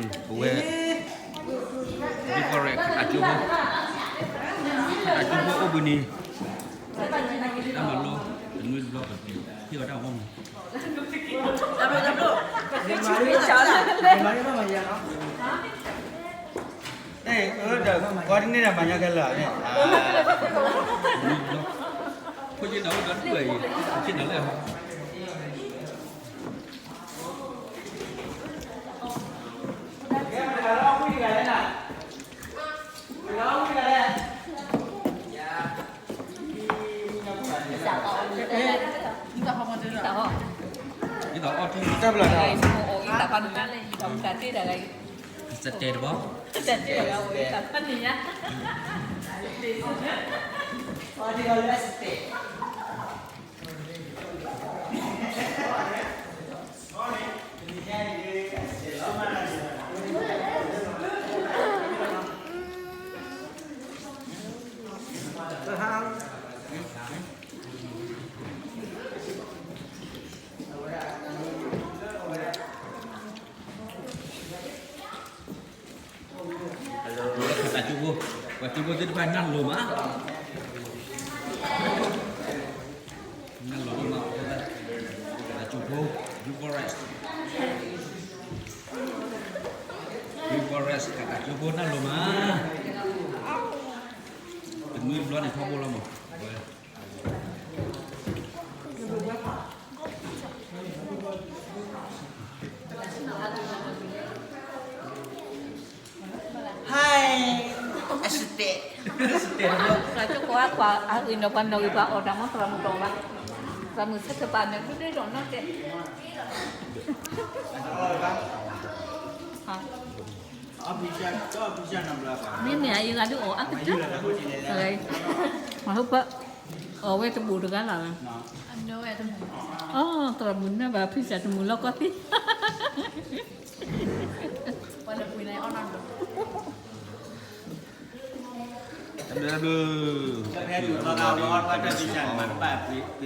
ပဝဲ ဒ်ကီၢ်ရဲၣ် ခတၢ်ကၠိဖိ, ခတၢ်ကၠိဖိအိၣ်ဘှံးနံၤ, တၢ်မၤလိ တနွံတဘျီ ပဟ့ၣ်အီၤတၢ်ဂီၢ်မး, တဘျီတဘျီ အဲ ဒီး ပှၤတန့ၢ်ဒီးမၤညါခဲလၢာ်န့ၣ်, တနွံတဘျီ, ဖိယ့ၢ်နီၤအိၣ်ဒီးတကွဲၢ်အံၤ, အဆ့ၣ်နီၤလၢ ဒ်သိးအီၣ်ထံ စတဲတဘီ စတဲတဘီ တၢ်ကၠိဖိ, ပှၤကၠိဖိသ့ၣ်တဖၣ်နၢ်လိၤမး, နၢ်လိၤမး, တၢ်ကၠိဖိ Bucharest, Bucharest တၢ်ကၠိဖိနၢ်လိၤမး, တနွံတဘျီန့ၣ်ထီဘိလီၤမး. ဟဲ, အစတဲ, သရၣ်ကၠိဖိအကွၢ်အဂ့ၢ်န့ၣ် ပှၤနီၣ်ဂံၢ်ပှၤအီၣ်တၢ်မ့ၢ်သရၣ်မုၣ်တီၢ်ဘၣ်, သရၣ်မုၣ်ဆၢထၢၣ်ပာ်န့ၣ် ဒုးဒဲးဒီးနီၢ်တဲာ် မ့မ့ၢ်အံၤဂၤဒုးအီၣ်အါကတၢၢ်, မ့ၢ်ဟိပၢ်, အီၣ်ဝဲတဘူးတဂၤလီၤ, အီ သရၣ်မုၣ်နၢ်ဘၣ် pizza တမုာ်လီၤကီသ့, တဘျီဘျီ, တဘျီဘျီ, တဘျီဘျီ,